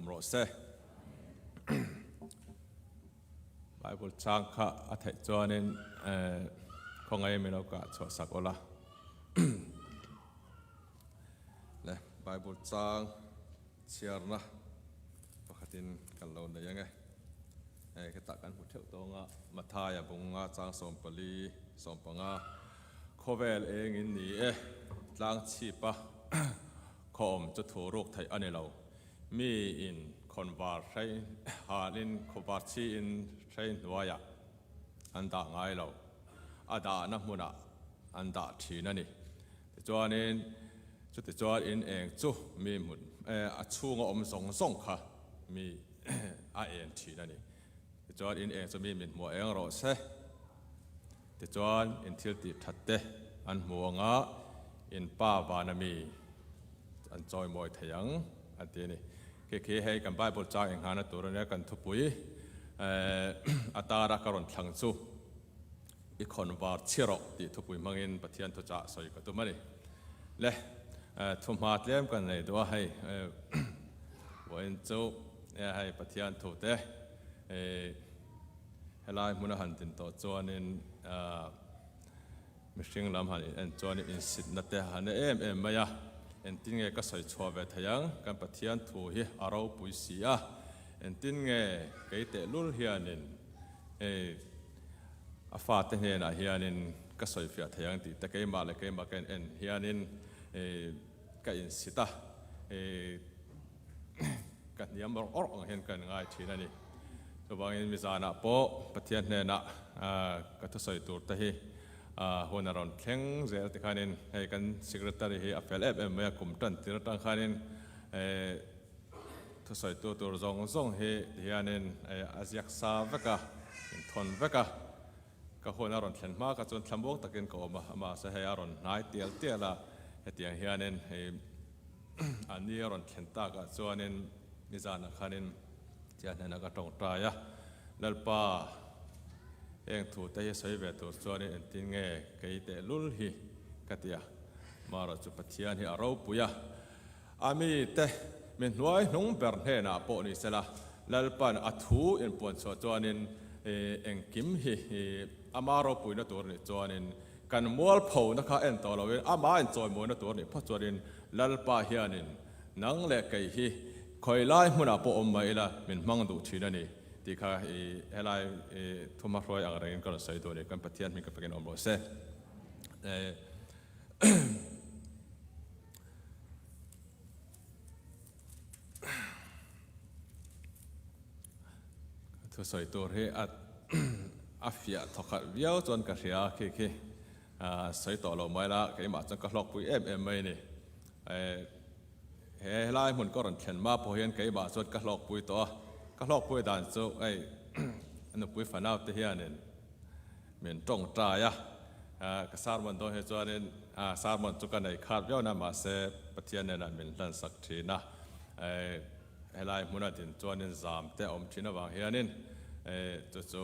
awm rawh se. Bible chang kha a theih chuanin khawngaih min lo kah chhuah sak ula. Le Bible chang chhiarna pakhatin kan lo nei ange. Hei hetah kan hmu theuh tawnga Mathaia bunga chang 14 15 khawvel engin ni e tlang chhipa Khaw awm chu thu ruk theih a ni lo. Mi in khawnvar hrei halin khawvar chhi in hrei hnuaiah an dah ngai lo. A dahna hmunah an dah thin a ni. Tichuanin chutichuan in eng chu mi hmun a chhunga awm zawng zawng kha mi a en thin a ni. Tichuan in eng chu mi min hmuh eng rawh se. Tichuan in thil tih that te an hmu ang a, in pa vana mi an chawimawi thei ang an ti a ni. Khi khi hei kan Bible chang enghana tur ania kan thupui a tara ka rawn thlang chu i khawn var chhi rawh tih thupui hmangin Pathian thuchah sawi ka tum a ni. Le thuhma tlem kan nei duh a hei vawiin chu hei Pathian thu te Helai hmuna han din tawh chuanin mihring lam han in en chuanin insitna te han e em em mai a, engtin nge ka sawi chhuah ve thei ang, kan Pathian thu hi a ropui si a, engtin nge kei tehlul hianin hei a fate hnenah hianin ka sawi fiah thei ang tih te keimah leh keimah ka in en hianin ka insit a, Ka hniam awrh awrh ang hian ka inngai thin a ni. Chuvangin mizanah pawh Pathian hnenah ka thusawi tur te hi hun a rawn thleng zel tikhanin hei kan Secretary hi a fel em em mai a, kum tan tir atang khanin thusawitu tur zawng zawng hi tihianin a ziak sa vek a, inthawn vek a. Ka hun a rawn thlen hma kha chuan thlamuang takin ka awm a, mahse hei a rawn hnai tial tial a, hetiang hianin hei a ni a rawn thlen takah chuanin nizanah khanin chiah hnenah ka tawngtai a, Lalpa heng thu te hi sawi ve tur chuanin engtin nge kei tehlul hi ka ti a, marawh chu Pathian hi a ropui a, a mite mi hnuai hnung ber hnenah pawh ni sela, Lalpan a thu inpuanchhuah chuanin engkim hi ama ropuina tur nih chuanin kan mualphona kha en tawh loin ama inchawimawina tur nih phawt chuanin Lalpa hianin nang leh kei hi khawi lai hmunah pawh awm mai ila min hmang duh thin a ni tih kha helai thuma hruai ang rengin ka rawn sawi duh a ni. Kan Pathian hming ka pekin awm rawh se. Thusawi tur hi a a fiah thawkhat viau chuan ka hria a khi khi sawi tawh lo mai la keimah chuan ka hlawkpui em em mai a ni. He helai hmun ka rawn thlen hma pawh hian keimah chuan ka hlawkpui tawh a, ka hlawkpui dan chu hei nupui fanau te hianin Min tawngtai a, ka sermon dawn hi chuanin sermon chu ka nei khat viau na mahse Pathian hnenah min hlansak thin a, helai hmuna din chuanin zam te a awm thin avang hianin chu chu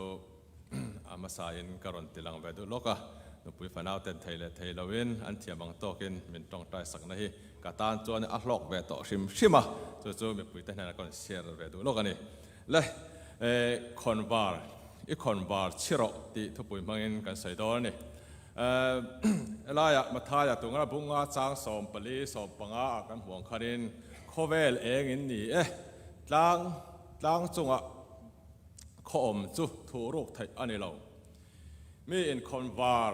a hmasain ka rawn ti lang ve duh lawk a, nupui fanau ten thei leh thei loin an thiam ang tawkin min tawngtai sakna hi ka tan chuan a hlawk ve tawh hrim hrim a, chu chu mipuite hnenah ka rawn share ve duh lawk a ni. Le, khawnvar, i khawnvar chhi rawh tih thupui hmangin kan sawi dawn a ni. Helaiah Mathaia tunga bunga chang 14, 15 ah kan hmuh ang khanin khawvel eng in ni e, tlang tlang chungah khaw awm chu thuh ruk theih a ni lo. Mi in khawnvar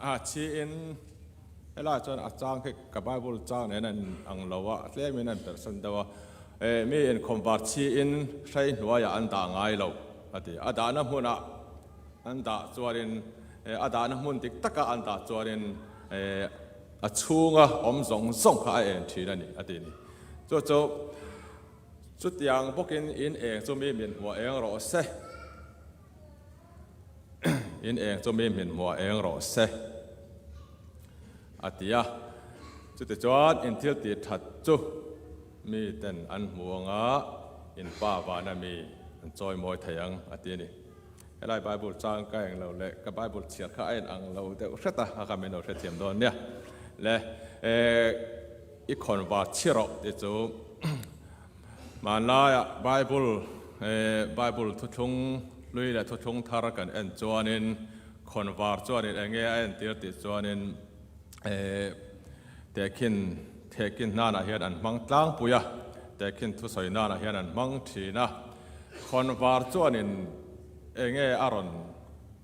a chhiin helaiah chuan a chang khi ka Bible chang nen a in ang lo a, tlemin a inperhsan deuh a. Mi in khawnvar chhiin hrei hnuaiah an dah ngai lo a ti. A dahna hmunah an dah chuanin a dahna hmun dik taka an dah chuanin a chhunga awm zawng zawng kha a en thin a ni a ti a ni. Chu chu chutiang bawkin in eng chu mi min hmuah eng rawh se. In eng chu mi hmin hmuah eng rawh se, a ti a. Chutichuan in thil tih that chu miten an hmu ang a, in Pa vana mi an chawimawi thei ang, a ti a ni. Helai Bible chang ka eng lo leh ka Bible chhiar kha a inang lo deuh hret a, a kha min lo hrethiam dawn nia. Le, i khawnvar chhi rawh tih chu. Hmanlaia Bible Bible thuthlung hlui leh thuthlung thar kan en chuanin khawnvar chuanin eng nge a entir tih chuanin tehkhin thehkhin hnanah hian an hmang tlangpui a, tehkhin thusawi nanah hian an hmang thin a. Khawnvar chuanin eng nge a rawn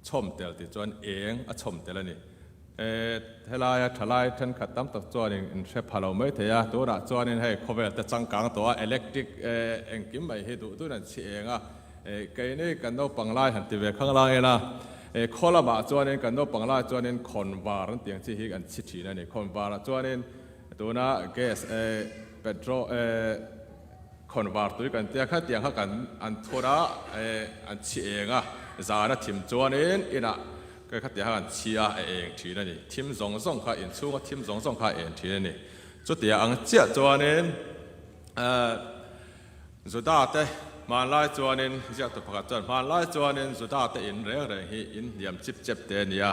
chhawm tel tih chuan eng a chhawm tel a ni. Helaia thalai thenkhat tam tak chuanin in hre pha lo mai thei a, tunah chuanin hei khawvel te changkang tawh a, electric engkim mai hi duh duhin an chhi eng a, keini kan naupang lai han ti ve khang lang ila, khaw lamah chuanin kan naupang lai chuanin khawnvar an tih ang chi hi an chhi thin a ni, khawnvarah chuanin tuna gas petrol khawnvar tui kan tia kha tiang kha kan an thur a, an chhi eng a, zan a thim chuanin inah Ka kha tiah khan chhia a eng thin a ni. Thim zawng zawng kha inchhunga thim zawng zawng kha a eng thin a ni. Chutia ang chiah chuanin Juda te hmanlai chuanin ziaktu pakhat chuan hmanlai chuanin Juda te in reng reng hi in hniam chip chep te a ni a,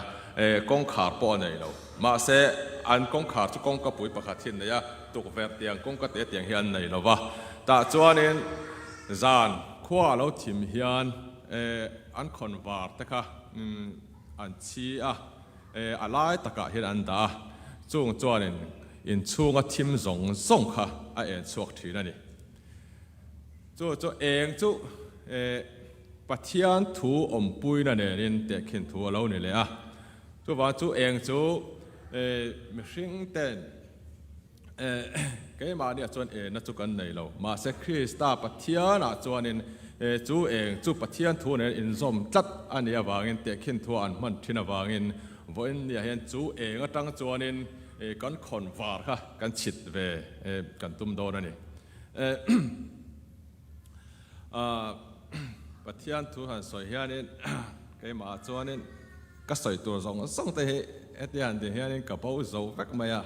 kawngkhar pawh a nei lo. Mahse an kawngkhar chu kawngka pui pakhat hi an nei a, tukverh tiang kawngka te tiang hi an nei lo va. Tah chuanin zan khua a lo thim hian an khawnvar te kha an chhi a, a lai takah hian an dah a, chung chuanin inchhunga thim zawng zawng kha a en chhuak thin a ni. Chu chu eng chu Pathian thu awmpuina nenin tehkhin thu a lo ni leh a, chuvang chu eng chu mihring ten Keimahniah chuan enna chu kan nei lo. Mahse, Krista Pathianah chuanin chu eng chu Pathian thu nen inzawm tlat a nih avangin tehkhin thua an hman thin avangin vawiin niah hian chu eng atang chuanin kan khawn var kha kan chhit ve kan tum dawn a ni. Pathian thu han sawi hianin keimahah chuanin ka sawi tur zawng zawng te hi heti han tih hianin ka bo zo vek mai a,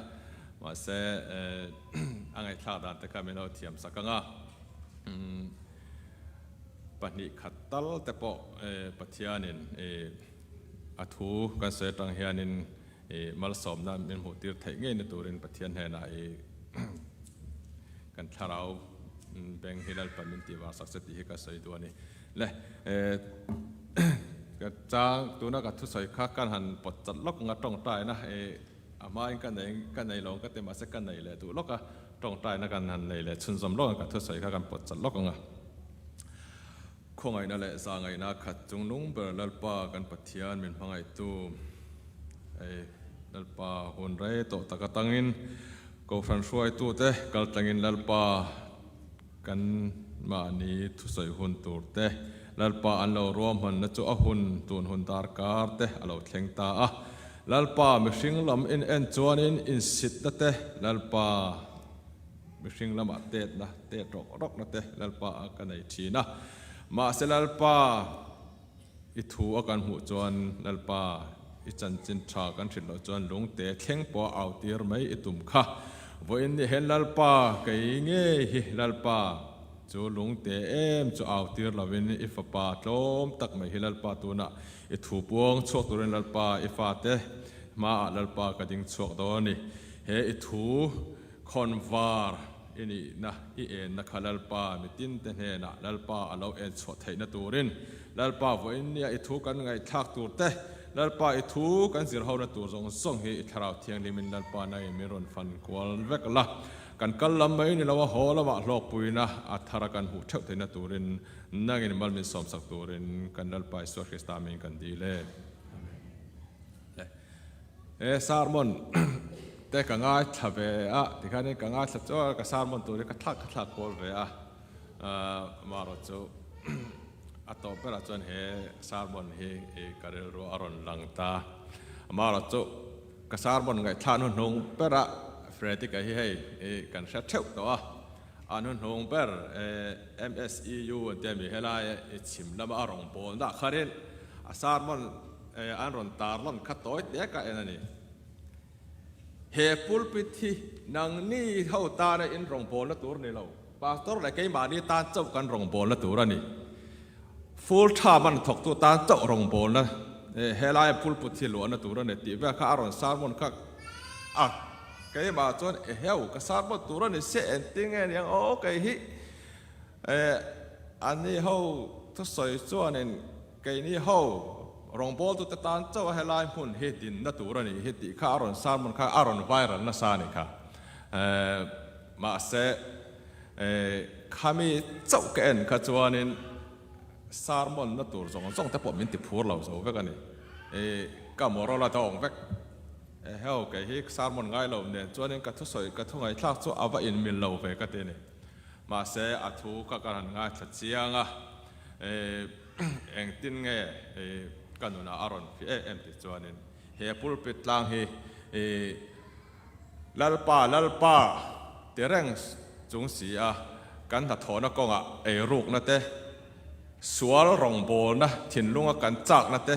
mahse a ngaihthlak dan te kha min lo thiam sak ang a, 2 khat tal te pawh Pathianin a thu kan sawi atang hianin malsawmna min hmuh tir theih ngei na turin Pathian hnenah i Kan thlarau beng hi Lalpa min tih vang sak che tih hi ka sawi duh a ni. Le, ka chang tuna ka thusawi kha kan han pawt chat lawk ang a tawngtaina a hmain ka nei ka nei lo ang ka ti mahse ka nei leh duh lawk a, tawngtaina kan han nei leh chhunzawm lawk ang ka thusawi kha kan pawt chat lawk ang a. Khawngaihna leh zahngaihna khat chung nung ber Lalpa kan Pathian min hmangaihtu ei Lalpa hun rei tawh tak atangin Kohhran hruaitute kal tlangin Lalpa kan mahni thusawi hun tur te Lalpa an lo ruahmanna chu a hun tun hun darkar te a lo thleng ta a. Lalpa mihring lam in en chuanin insitna te Lalpa Mihring lamah tetna, tet rawk rawkna te Lalpa a ka nei thin a. Mahse Lalpa, i thu a kan hmuh chuan Lalpa, i chanchin tha kan hrilh loh chuan lungte thleng pawh a au tir mai i tum kha. Vawiin ni hian Lalpa, kei ngei hi Lalpa, chu lungte em chu au tir lovin i fapa tlawm tak mai hi Lalpa tunah i thu puang chhuak turin Lalpa i fate hmaah Lalpa ka ding chhuak dawn a ni. He i thu Khawnvar i nihna i enna kha Lalpa mitinte hnenah Lalpa a lo en chhuah theihna turin Lalpa vawiin nia i thu kan ngaihthlak tur te, Lalpa i thu kan zir hona tur zawng zawng hi i Thlarau Thianghlimin Lalpa nangin min rawn fan kual vek la. Kan kal lam mai ni lo a haw lamah hlawkpuina a thara kan hmuh theuh theihna turin nangin mal min sawmsak turin kan Lalpa Isua Krista min kan dil e. Amen. He sermon te ka ngaithla ve a, tikhanin ka ngaithla chu ka sermon tur hi ka thlak ka thlak kual ve a, amaherawh chu a tawp berah chuan he sermon hi ka rilru a rawn lang ta. Amaherawh chu ka sermon ngaihthlak hnuhnung berah Frederick-a hi hei kan hre theuh tawh a, a hnuhnung ber MSEU an tia mi helai chhim lama a rawn bawl dah kharin a sermon An rawn tar lan kha tawi tek a en a ni. He pulpit hi nangni ho tana in rawngbawlna tur ni lo, Pastor leh keimahni tan chauh kan rawngbawlna tur a ni. Full tha man thawktu tan chauh rawngbawlna helaia pulput hi luahna tur a ni tih vel kha a rawn sermon kha a keimah chuan eheu ka sermon tur a ni se engtin nge niang aw kei hi. Anni ho thusawi chuanin keini ho rawngbawltute tan chauh a helai hmun hi dinna tur a nih hi tih kha a rawn sermon kha a rawn viral nasa a nih kha. Mahse khami chauh ka en kha chuanin sermon na tur zawng zawng te pawh min ti phur lo zo vek a ni. Ka moral a dawng vek. Eheu, kei hi sermon ngai lo nen chuanin ka thusawi ka thu ngaihthlak chu a va inmil lo ve ka ti a ni. Mahse, a thu ka ka han ngaithla chiang a, engtin nge ka nunah a rawn fi em em tih chuanin he pulpit tlang hi Lalpa, Lalpa ti reng chung si a kan hnathawhna kawngah eirukna te, sual rawngbawlna thinlunga kan chakna te,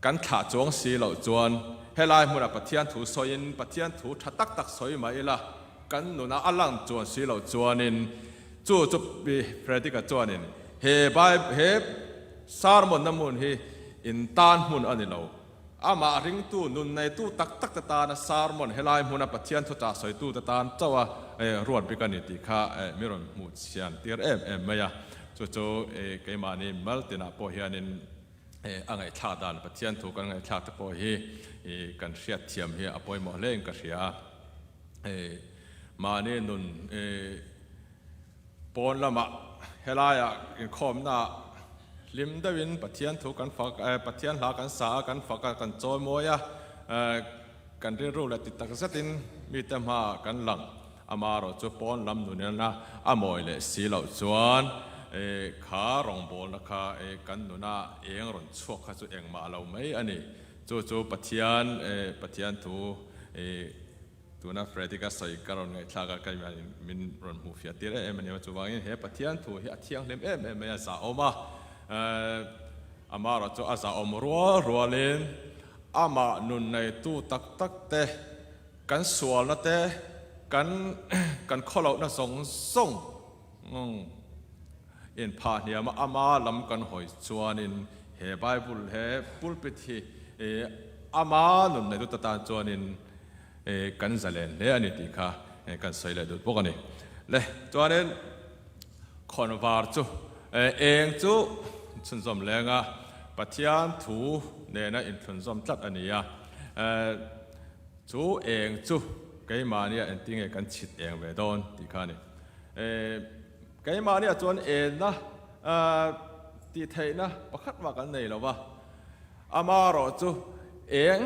Kan thlah chuang si loh chuan helai hmunah Pathian thu sawiin Pathian thu tha tak tak sawi mah ila kan nunah a lang chuan si loh chuanin chu chu Pi Frederick-a chuanin he he sermon-na hmun hi in tan hmun a ni lo. Amah ringtu nun neitu tak tak te tana sermon helai hmuna Pathian thu chah sawitu te tan chauh a ruat bik a ni tih kha mi rawn hmuh chhian tir em em mai a. Chu chu keimahni Maltinah pawh hianin A ngaihthlak dan Pathian thu kan ngaihthlak te pawh hi kan hriat thiam hi a pawimawh hle in ka hria a. Mahni nun pawn lamah helaiah inkhawmna hlim deuhin Pathian thu kan fak Pathian hla kan sa a, kan fak a, kan chawi mawi a, kan rilru leh ti tak zetin mite hmaah kan lang. Amaherawhchu pawn lam nunena a mawi leh si loh chuan kha rawngbawlna kha kan nuna eng rawn chhuak kha chu engmah lo mai a ni. Chu chu Pathian Pathian thu tuna Frederick-a sawi ka rawn ngaihthlak a, ka min rawn hmuh fiah tir em em a ni. Chuvangin he Pathian thu hi a thianghlim em em mai a, zahawm a, amaherawhchu a zahawm rual rualin amah nun neitu tak tak te, Kan sualna te, kan kan khawlohna zawng zawng inphah hniama ama lam kan hawi chuanin he Bible he pulpit hi ama nun nei tut atan chuanin kan zalen hle a ni tih kha kan sawi leh dut bawk a ni. Le chuanin khawnvar chu eng chu chhunzawm lenga Pathian thu nena inthlunzawm tlat a ni a. Chu eng chu keimahnia engtinge kan chhit eng ve dawn tih kha a ni. Keimahnia chuan enna tih theihna pakhat mah kan nei lo va, amaherawh chu eng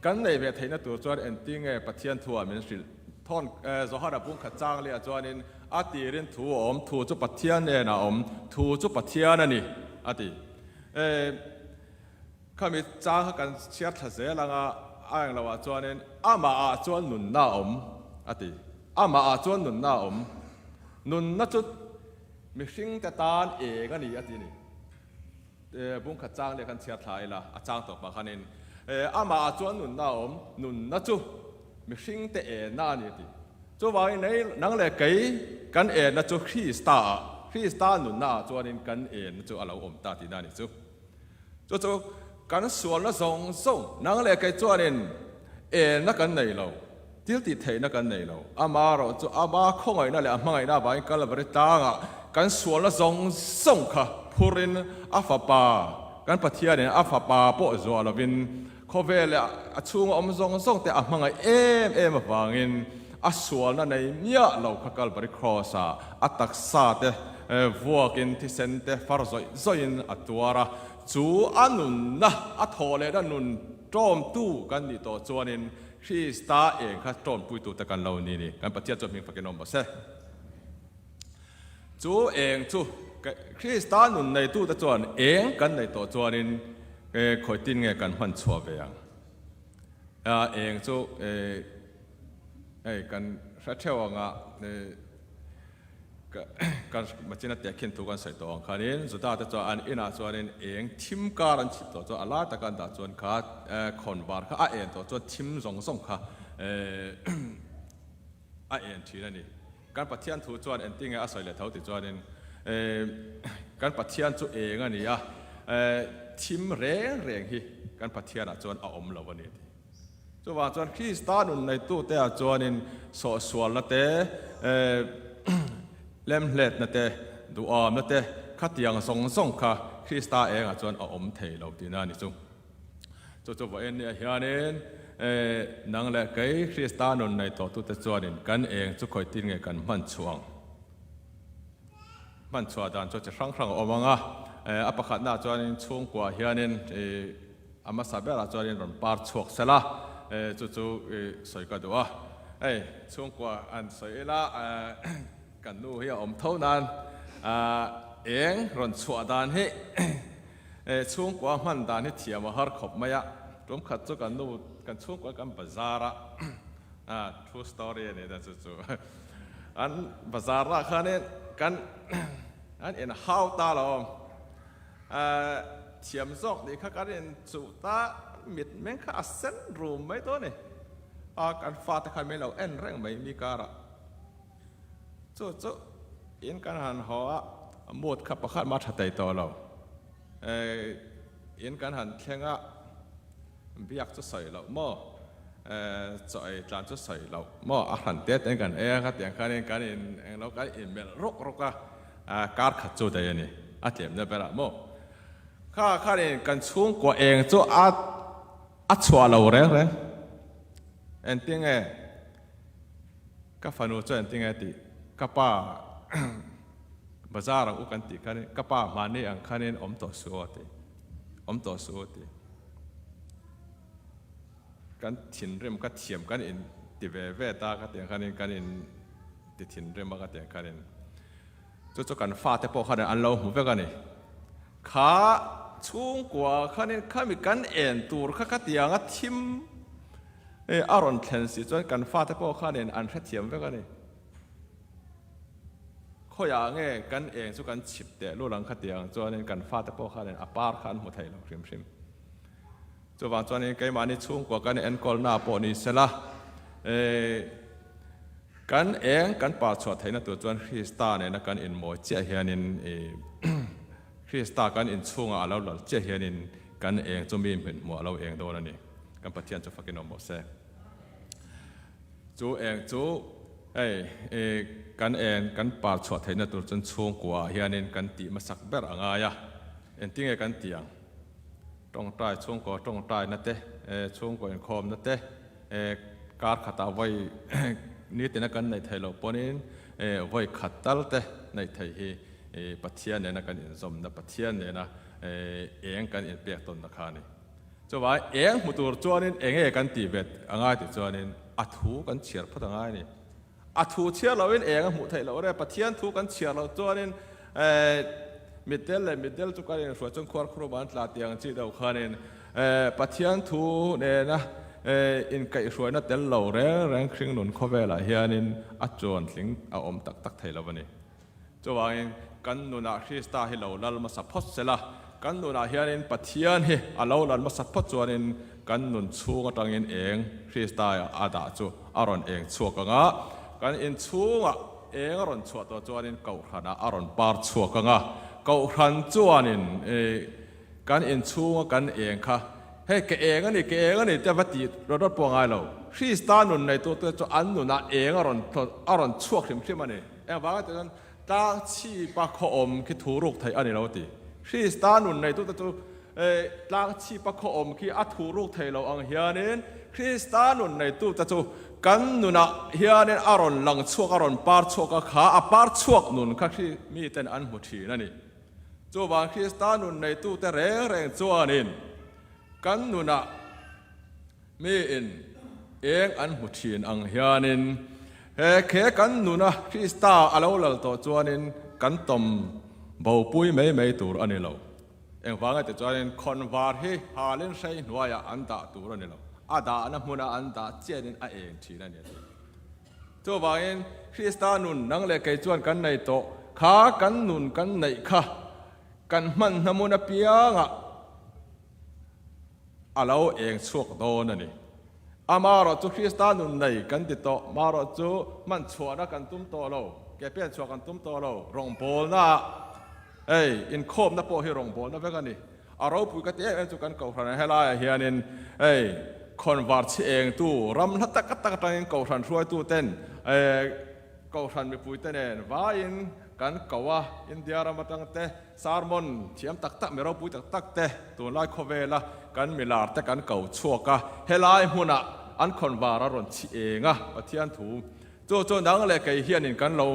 kan nei ve theihna tur chuan engtinge Pathian thuah min hrilh thawn. Johana bungkhat chang lehah chuanin a tirin thu a awm, thu chu Pathian hnenah a awm, thu chu Pathian a ni a ti. Khami chang kha kan chhiar thla zel ang a, a eng loah chuanin amah ah chuan nunna a awm a ti. Amah ah chuan nunna a awm. Nunna chu mihring te tan eng a ni a ti a ni. Bungkhat chang leh khan chhiar thla ila, a chang tawp ah khanin amah ah chuan nunna a awm, nunna chu mihring te enna a ni a ti. Chuvangin nei nang leh kei kan enna chu Krista ah, Krista nunna ah chuanin kan enna chu a lo awm ta tihna a ni chu. Chu chu kan sualna zawng zawng nang leh kei chuanin elna kan nei lo, thil tih theihna kan nei lo. Amaherawh chu ama khawngaihna leh a hmangaihna avangin Kalvari tlangah kan sualna zawng zawng kha phurin a fapa, kan Pathianin a fapa pawh zuah lovin khawvel leh a chhunga awm zawng zawng te a hmangaih em em avangin a sualna nei miah lo kha Kalvari Cross-ah a taksa te Vuakin thisen te far zawih zawihin a tuar a, chu a nunna, a thawh lehna nun ṭawmtu kan nih tawh chuanin Krista eng kha ṭawmpuitute kan lo ni ni. Kan Pathian chuan hming fakin awm bawk se. Chu eng chu Krista nun neitute chuan eng kan neih tawh chuanin khawitin nge kan hman chhuah ve ang? Eng chu hei kan hre theuh ang a. Kan machina tehkhin thu kan sawi tawh ang khanin Juda te chuan an inah chuanin eng thim kar an chhip tawh chuan a lai taka an dah chuan kha khawn var kha a en tawh chuan thim zawng zawng kha a en thin a ni. Kan Pathian thu chuan engtinge a sawi leh tho tih chuanin kan Pathian chu eng a ni a, thim reng reng hi kan Pathianah chuan a awm lo a ni a ti. Chuvang chuan Krista nun neitute ah chuanin sawhsualna te, Lemhletna te, duhawmna te, khatiang zawng zawng kha Krista engah chuan a awm thei lo tihna a ni chu. Chu chu vawiin nia hianin nang leh kei Krista nun nei tawhtute chuanin kan eng chu khawitin nge kan hman chhuah ang? Hman chhuah dan chu chi hrang hrang a awm ang a, a pakhatnaah chuanin chhungkuaah hianin a hmasa berah chuanin rawn par chhuak sel a, chu chu sawi ka duh a. Hei chhungkua an sawi ila kan nu hi a awm tho nan eng rawn chhuah dan hi chhungkua hman dan hi thiam a har khawp mai a, tum khat chu kan nu kan chhungkua kan bazar a, true story a ni dan chu chu. An bazar ah khanin kan an in hau ta lo thiam zawk nih kha kan in chuh ta mit meng kha a sen rum mai dawn a ni a kan fate khan min lo en reng mai mi karah chu chu in kan han haw a mood kha pakhat mah tha thei tawh lo in kan han thleng a. Biak chu sawi loh maw? Chaw ei tlan chu sawi loh maw? A hran te ten kan ei a, khatiang khanin kan in englo kan inmelh rawk rawk a, kar khat chu daih a ni, a tlemna berah maw? Kha khanin kan chhungkua eng chu a a chhuah lo reng reng. Engtinge ka fanu chu engtinge tih ka pa bazar ang u kan tih khanin ka pa mahni ang khanin awm tawh suh aw a ti. Awm tawh suh aw ti. Kan thinrim ka thiam kan in ti ve ve ta ka tiang khanin kan in ti thinrim a ka tiang khanin chu chu kan fate pawh khanin an lo hmu vek a ni. Kha chhungkua khanin khami kan en tur kha ka tiang a thim a rawn thlen si chuan kan fate pawh khanin an hrethiam vek a ni. Khawiah nge kan eng chu kan chhip teh lul ang kha tiang chuanin kan fate pawh khanin a par kha an hmu thei lo hrim hrim. Chuvang chuanin keimahni chhungkua kan enkawlna pawh ni sela, kan eng kan par chhuah theihna tur chuan Krista nena kan inmawi chiah hianin Krista kan inchhungah a lo lal chiah hianin kan eng chu mi hmithmuh a lo eng dawn a ni. Kan Pathian chu fakin awm bawk se. Chu eng chu hei kan eng kan par chhuah theihna tur chuan chhungkua ah hianin kan tih hmasak ber a ngai a, engtinge kan tih ang? Tawngtai chhungkaw tawngtaina te, chhungkaw inkhawmna te, kar khatah vawi nitina kan neih theih loh pawhin vawi khat tal te neih theih hi Pathian nena kan inzawmna, Pathian nena eng kan inpek tawnna kha a ni. Chuvang eng hmu tur chuanin enge kan tih vet a ngai tih chuanin a thu kan chhiar phawt a ngai a ni. A thu chhiar lohin eng a hmuh theih loh re, Pathian thu kan chhiar loh chuanin mitdel leh mitdel chu kan inhruai chuan khuar khurum an tla tih ang chi deuh khanin Pathian thu nena inkaihhruaina tel lo reng reng hringnun khawvelah hianin a chuantling a awm tak tak thei lo a ni. Chuvangin kan nunah Krista hi lo lal hmasa phawt se la, kan nunah hianin Pathian hi a lo lal hmasa phawt chuanin kan nun chhung atangin eng Krista a dah chu a rawn eng chhuak ang a, kan inchhungah eng a rawn chhuah tawh chuanin Kohhranah a rawn par chhuak ang a, Kohhran chuanin kan inchhunga kan eng kha hei ka eng a ni, ka eng a ni te va tih rawt rawt pawh a ngai lo. Krista nun neitute chu an nunah eng a rawn a rawn chhuak hrim hrim a ni. Engvanga tih chuan tlang chhipa khaw awm khi thu ruk theih a ni lo ti. Krista nun neitute chu tlang chhipa khaw awm khi a thu ruk theih loh ang hianin Krista nun neitute chu kan nunah hianin a rawn lang chhuak, a rawn par chhuak a, kha a par chhuak nun kha khi miten an hmu thin a ni. Chuvang Krista nun neitute reng reng chuanin kan nunah Miin eng an hmu thin ang hianin he khe kan nuna Krista a lo lal tawh chuanin kan tawm bopui mai mai tur a ni lo. Engvanga ti chuanin khawnvar hi halin hrei hnuaiah an dah tur a ni lo, a dahna hmuna an dah chianin a eng thin a ni a ti. Chuvangin Krista nun nang leh kei chuan kan nei tawh kha kan nun kan neih kha kan hman hnamun apiangah, A lo eng chhuak dawn a ni. Amaherawh chu Krista nun nei kan ti tawh, maherawh chu hman chhuahna kan tum tawh lo, ke pen chhuah kan tum tawh lo, rawngbawlnaah hei inkhawmna pawh hi rawngbawlna vek a ni. A ropui ka ti em em chu kan Kohhran helaiah hianin hei khawnvar chhi engtu ram hla tak tak atangin Kohhran hruaituten Kohhran mipuite nen vaiin. kan ko a, India ram atang te sermon thiam tak tak mi ropui tak tak te tunlai khawvela kan milar te kan ko chhuak a, helai hmunah an khawnvar a rawn chhi eng a, Pathian thu chu chu nang leh kei hianin kan lo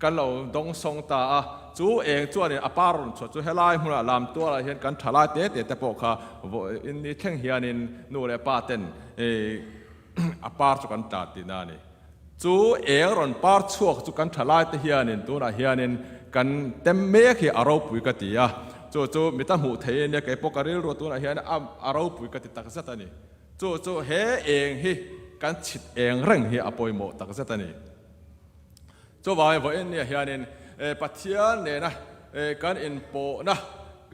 kan lo dawng sawng ta a, chu eng chuanin a par rawn chhuah chu helai hmunah lam tualah hian kan thalai te te te pawh kha vawiin ni thleng hianin nu leh pa ten a par chu kan tla tihna a ni. Chu eng rawn par chhuak chu kan thalai te hianin tunah hianin kan tem mek hi a ropui ka ti a, chu chu mita hmuh theih a nia, kei pawh ka rilru tunah hian a ropui ka ti takzet a ni. Chu chu he eng hi kan chhit eng reng hi a pawimawh takzet a ni. Chuvangin vawiin nia hianin Pathian nena kan inpawhna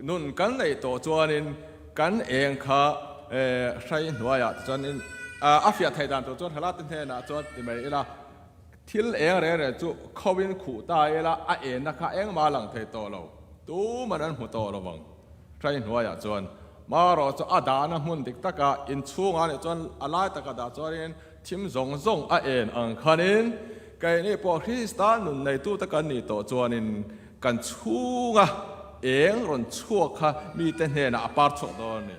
nun kan neih tawh chuanin kan eng kha hrai hnuaiah tichuanin a fiah theih dan tur chuan thalate hnenah chuan ti mai ila, thil eng reng reng chu khawin khuh ta ila a enna kha engmah a lang thei tawh lo, tuman an hmu tawh lo vang hrai hnuaiah chuan. Marawh chu a dahna hmun dik taka inchhungah nih chuan a lai taka dah chuanin Thim zawng zawng a en ang khanin keini pawh Krista nun neitute kan nih tawh chuanin kan chhunga eng rawn chhuak kha mite hnenah a par chhuak dawn a ni.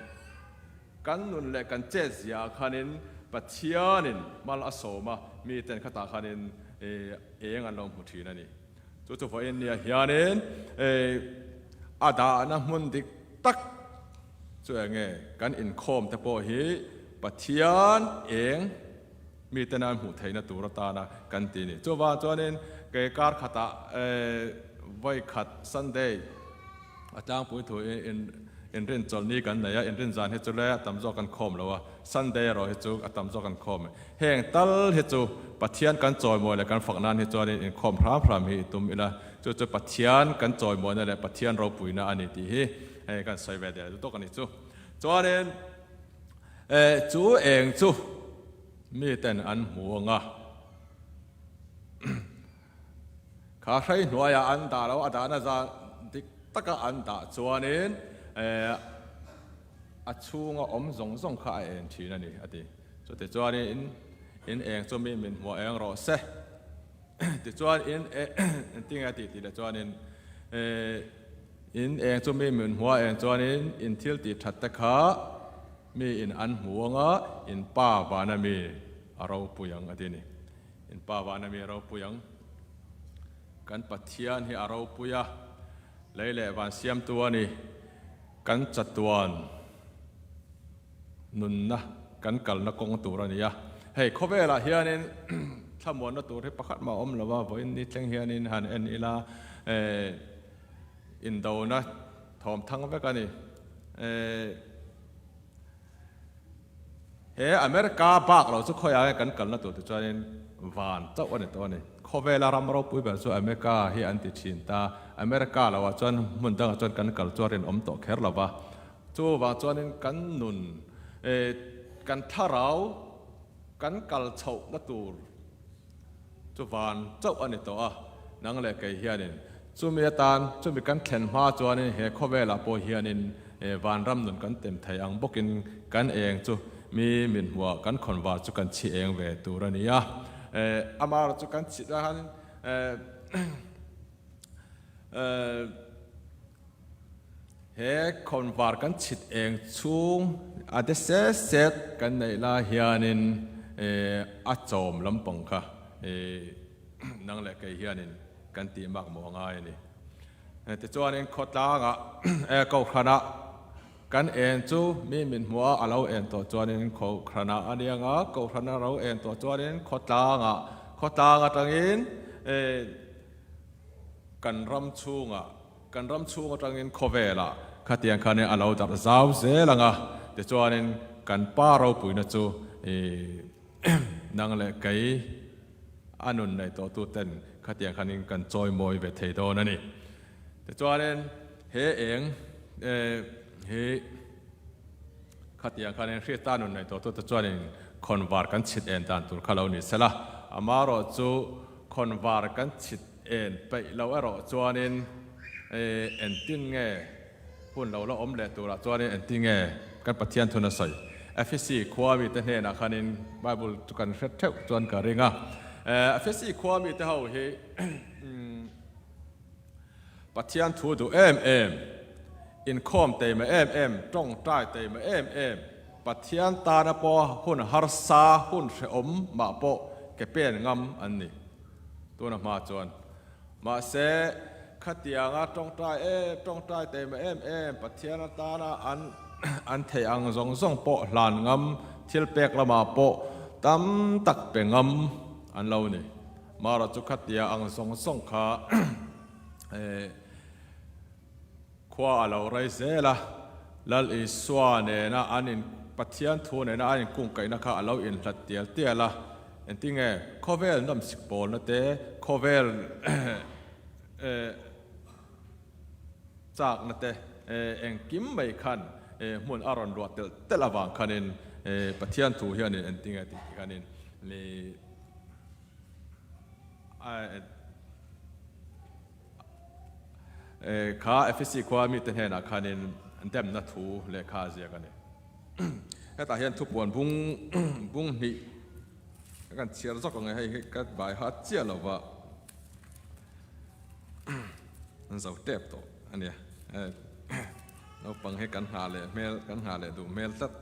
Kan nun leh kan chet zia ah khanin Pathianin mal a sawm a, miten khatah khanin eng an lo hmu thin a ni. Chu chu vawiin nia hianin a dahna hmun dik tak chu eng nge kan inkhawm te pawh hi Pathian eng miten an hmuh theihna tur atana kan ti ni. Chuvang chuanin kei kar khatah vawi khat Sunday a tlangpui thu in inrin chawlhni kan nei a, inrin zan hi chu le a tam zawk kan khawm lo a, Sunday erawh hi chu a tam zawk kan khawm. Heng tal hi chu Pathian kan chawimawi leh kan fak nan hi chuanin inkhawm hram hram hi i tum ila, chu chu Pathian kan chawimawina leh Pathian ropuina a ni tih hi hei kan sawi ve der tawk a ni chu. Chuanin chu eng chu miten an hmu ang a, kha hrei hnuaiah an dah lo, a dahna zan dik taka an dah chuanin a chhunga awm zawng zawng kha a en thin a ni a ti. Chutichuanin in eng chu mi min hmuah eng rawh se. Tichuan in engtinge a tih tih leh chuanin in eng chu mi min hmuah eng chuanin in thil tih that te kha mi in an hmu anga in pa vana mi a ropui ang a ti a ni. In pa vana mi a ropui ang. Kan Pathian hi a ropui a, lei leh van siamtu a ni. Kan chatuan. Nunna kan kalna kawng tur a ni a, hei khawvelah hianin thlamuanna tur hi pakhat mah a awm lo a, vawiin ni thleng hianin han en ila indona thawm thang vek a ni. He America bak lo chu khawiah nge kan kalna tur tichuanin van chauh a ni tawh a ni. Khawvela ram ropui ber chu America hi an ti thin ta, America loah chuan hmun dangah chuan kan kal chu a rinawm tawh kher lo va. Chuvang chuanin kan nun, kan thlarau kan kal chhohna tur chu van chauh a ni tawh a, nang leh kei hianin chumi atan, chumi kan thlen hma chuanin he khawvelah pawh hianin vanram nun kan tem thei ang bawkin kan eng chu mi min hmuah kan khawnvar chu kan chhi eng ve tur a ni a. Amaherawhchu kan chhit lai khan He khawnvar kan chhit eng chhung a de set set kan neih lai hianin a chawm lampang kha nang leh kei hianin kan tih mak maw a ngai a ni. Tichuanin khawtlangah Kohhranah kan en chu mi min hmuh a, a lo en tawh chuanin Kohhranah a nia nga, Kohhran a lo en tawh chuanin khawtlangah, khawtlang atangin Kan ram chhungah, kan ram chhung atangin khawvelah khatiang khanin a lo darh zau zel ang a, tichuanin kan pa ropuina chu nang leh kei a nun neih tawhtuten khatiang khanin kan chawimawi ve thei dawn a ni. Tichuanin he eng hi khatiang khanin Hrita nun neih tawhtute chuanin khawnvar kan chhit en dan tur kha lo ni sela, amaherawhchu khawnvar kan chhit En peih lo erawh chuanin entin nge hun lo la awm leh turah chuanin entin nge kan Pathian thun a sawi. Ephesi khua mite hnenah khanin Bible chu kan hre theuh chuan ka ring a. Ephesi khua mite ho hi Pathian thu duh em em, inkhawm teima em em, tawngtai teima em em, Pathian tana pawh hun harsa, hun hrehawm mah pawh ke pen ngam an ni. Tuna hma chuan mahse khatianga tawngtai em, tawngtai teima em em, Pathian atana an an theih ang zawng zawng pawh hlan ngam, thil pek lamah pawh tam tak pe ngam an lo ni. Mara chu khatia ang zawng zawng kha khua a lo rei zel a, Lal Isua nena an in Pathian thu nena an inkungkaihna kha a lo inhlat tial tial a, engtinge khawvel nawmsik pawlna te, khawvel chakna te engkim mai khan hmun a rawn ruah telh telh avang khanin Pathian thu hianin engtinge tih khanin Kha Efesi khua mite hnenah khanin demna thu lehkha a ziak a ni. Hetah hian thupuan bung bung hnih kan chhiar zawk ang e, hei hi ka bai hat chiah lo va, an zo tep tawh a nia. Naupang hi kan nghah leh hmel, kan nghah leh duh hmel tlat.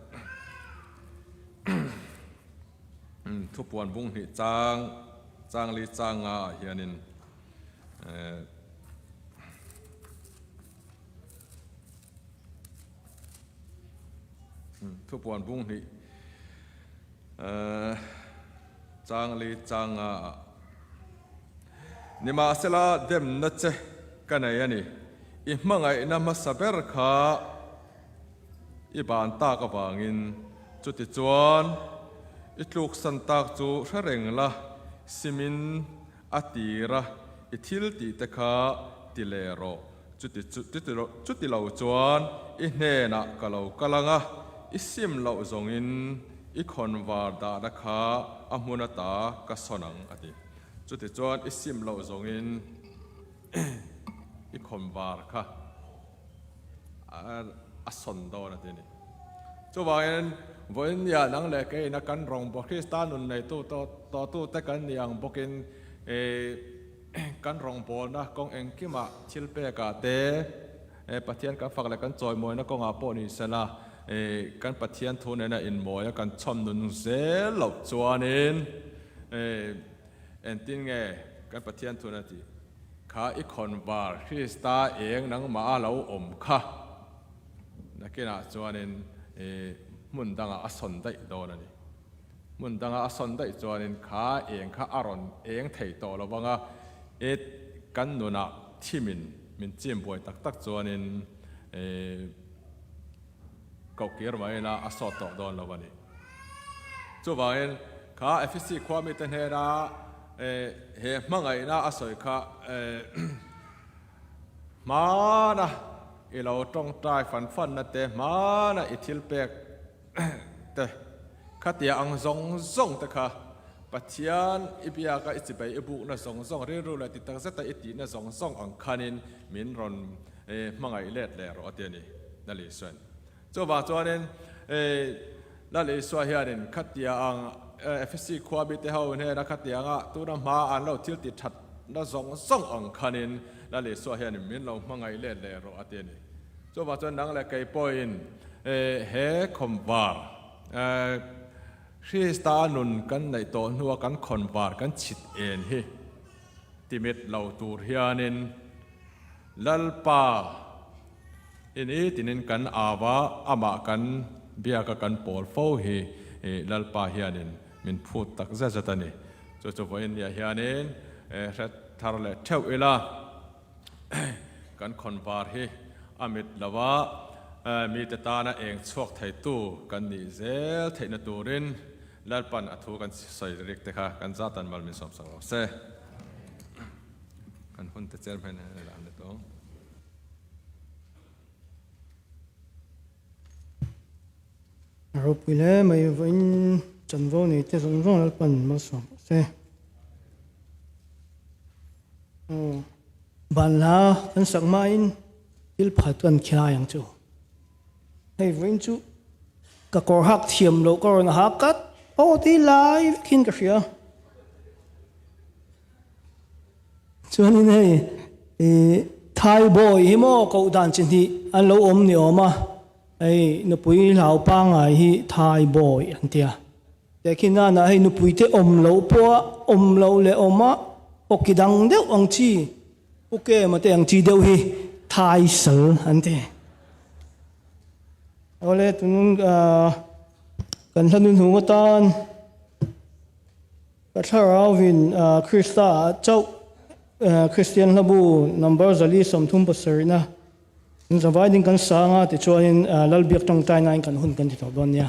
Thupuan bung hnih chang chang li chang nga ah hianin Thupuan bung hnih chang li chang nga ah Nimahsela demna che ka nei a ni, i hmangaihna hmasa ber kha I ban tak avangin chutichuan i tluksan tak chu hre reng la, simin a tir a, i thil tih te kha ti leh rawh. Chuti chuti lo chuan i hnenah ka lo kal ang a, i sim loh zawngin i khawnvar dahna kha a hmun ata ka sawn ang, a ti. Chutichuan i sim loh zawngin i khawnvar kha. a sawn dawn a ti a ni. Chuvangin, vawiin nia nang leh keiin a kan rawngbawh Krista nun neitu tawhtute kan ni ang bawkin kan rawngbawlna kawng engkimah thil pekah te, Pathian kan fak leh kan chawimawina kawngah pawh ni sela, kan Pathian thu nena inmawia kan chhawm nun zel loh chuanin engtin nge kan Pathian thu nena tih? Kha i khawnvar Krista eng nangmah a lo awm kha. Nakinah chuanin i hmun dangah a sawn daih dawn a ni. Hmun danga a sawn daih chuanin kha eng kha a rawn eng thei tawh lo vang a, i kan nunah thimin min chim buai tak tak chuanin i kohkir mai ila a sawt tawh dawn lo a ni. Chuvangin kha Efesi khua mite hnena he hmangaihna a sawi kha hmana i lo tawngtai fan fanna te, hmana i thil pek te khatia ang zawng zawng te kha Pathian i biaka i chibei i bukna zawng zawng, rilru leh ti takzeta i tihna zawng zawng ang khanin min rawn hmangaih let leh rawh a ti a ni, Nali sawiin. Chuvang chuanin Lal Isua hianin khatia ang Efesi khua mite ho hnena khatianga tuna hma an lo thil ti thatna zawng zawng ang khanin Lal Isua hianin min lo hmangaih let leh rawh a ti a ni. Chuvang chuan nang leh kei pawhin he khawmvar Krista nun kan neih tawh hnua kan khawnvar kan chhit en hi timit lo tur hianin Lalpa I ni tinin kan au a, amah kan biak a kan pawl fo hi Lalpa hianin min phut tak zet zet a ni. Chu chu vawiin niah hianin hre thar leh theuh ila, kan khawnvar hi a mit lo a, mite tana eng chhuak theitu kan nih zel theihna turin Lalpan a thu kan sawi rik te kha kan zatan mal min sawmsak lo se. Kan hun te cher hmel hian a la tawng. A ropui hle mai vawiin chanvo nei te zawng zawng Lalpan malsawm rawh se. Aw banhla kan sak hmain thil phat kan khilai ang chu. Hei vawiin chu ka kawr hak thiam loh ka rawn hak kat aw ti lai vekin ka hria. Chuanin hei ih. Thaibawi hi maw koh dan chi hnih an lo awm ni awm a, hei nupui hlau pangngai hi Thaibawi an ti a. Tehkhin nanah hei nupui te awm loh pawha awm loh leh awm a awki dang deuh ang chi, Pu Kema te ang chi deuh hi Thaisal an ti. Awle tun kan hla nunhung atan Ka thlarauin Krista ah chauh Kristian hlabu number 437 na zavai ding kan sang a, tichuanin Lalbiak tawngtainain kan hun kan ti tawh dawn nia.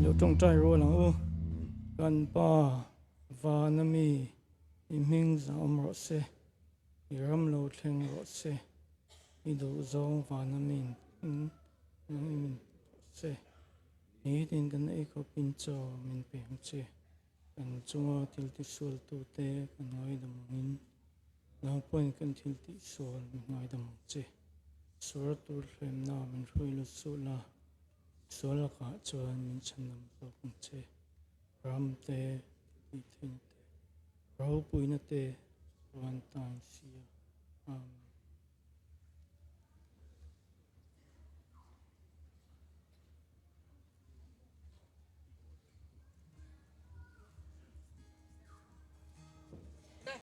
Lo tawngtai rual ang u. Kan Pa vana mi i hming zahawm rawh se, i ram lo thleng rawh se, i duhzawng vana mi in min rawh se. Nitin kan eikhawpin chaw min pe ang che. Kan chunga thil tisualtute kan ngaidam angin nang pawhin kan thil tihsual min ngaidam ang che. Suar tur hlemna min hruai lut suh la, sual lakah chuan min chhanam zawk ang che. Ram te, thiltihtheihna te, ropuina te chuan tan sia. Amen.